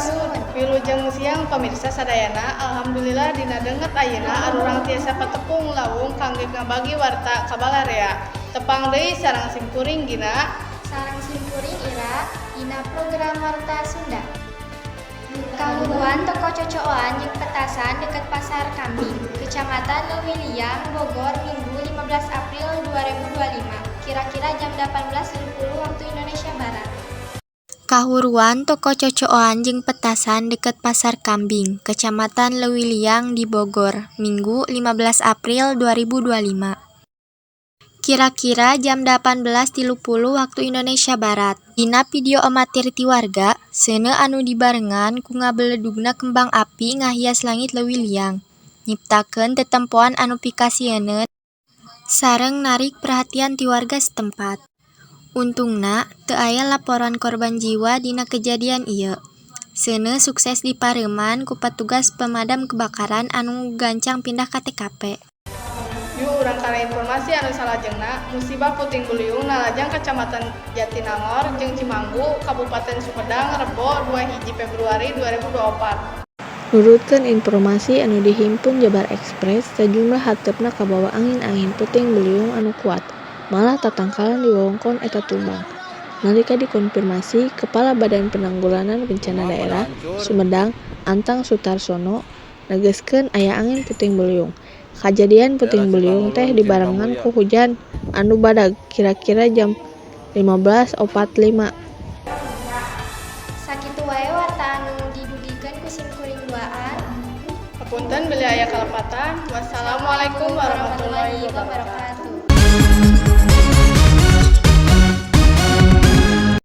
Sampurasun. Wilujeng siang, pamirsa sadayana. Alhamdulillah, dina danget ayeuna arurang tiasa patepung lawung kangge ngabagi warta ka balarea. Tepang deui sareng simkuring Gina sareng simkuring Ira dina program Warta Sunda. Kahuruan toko cocoan jeung petasan deket Pasar Kambing, Kecamatan Leuwiliang, Bogor, Minggu 15 April 2025, kira-kira jam 18.30 waktu Indonesia Barat. Kahuruan toko cocoan jeung petasan deket Pasar Kambing, Kecamatan Leuwiliang di Bogor, Minggu 15 April 2025. Kira-kira jam 18.30 waktu Indonesia Barat. Dina video amatir ti warga, seuneu anu dibarengan ku ngabeledugna kembang api ngahias langit Leuwiliang, nyiptakeun tetempoan anu pikasieuneun sareng narik perhatian ti warga setempat. Untungna, teu aya laporan korban jiwa dina kejadian ieu. Seuneu sukses dipareuman ku petugas pemadam kebakaran anu gancang pindah ka TKP. Yuk, urang kana informasi anu salajengna. Musibah puting beliung nalajang Kecamatan Jatinangor jeung Cimanggu, Kabupaten Sumedang, Rebo 21 Februari 2024. Nurutkeun informasi anu dihimpun Jabar Ekspres, sajumlah hateupna kabawa angin-angin puting beliung anu kuat, malah tatangkalan di wewengkon eta tumbang. Nalika dikonfirmasi, Kepala Badan Penanggulangan Bencana Daerah Sumedang, Antang Sutarsono, negeskeun aya angin puting beliung. Kajadian puting beliung teh dibarengan ku hujan anu badag kira-kira jam 15.45. Sakitu wae warta anu didugikeun ku simkuring duaan. Hapunten bilih aya kalepatan. Wassalamualaikum warahmatullahi wabarakatuh.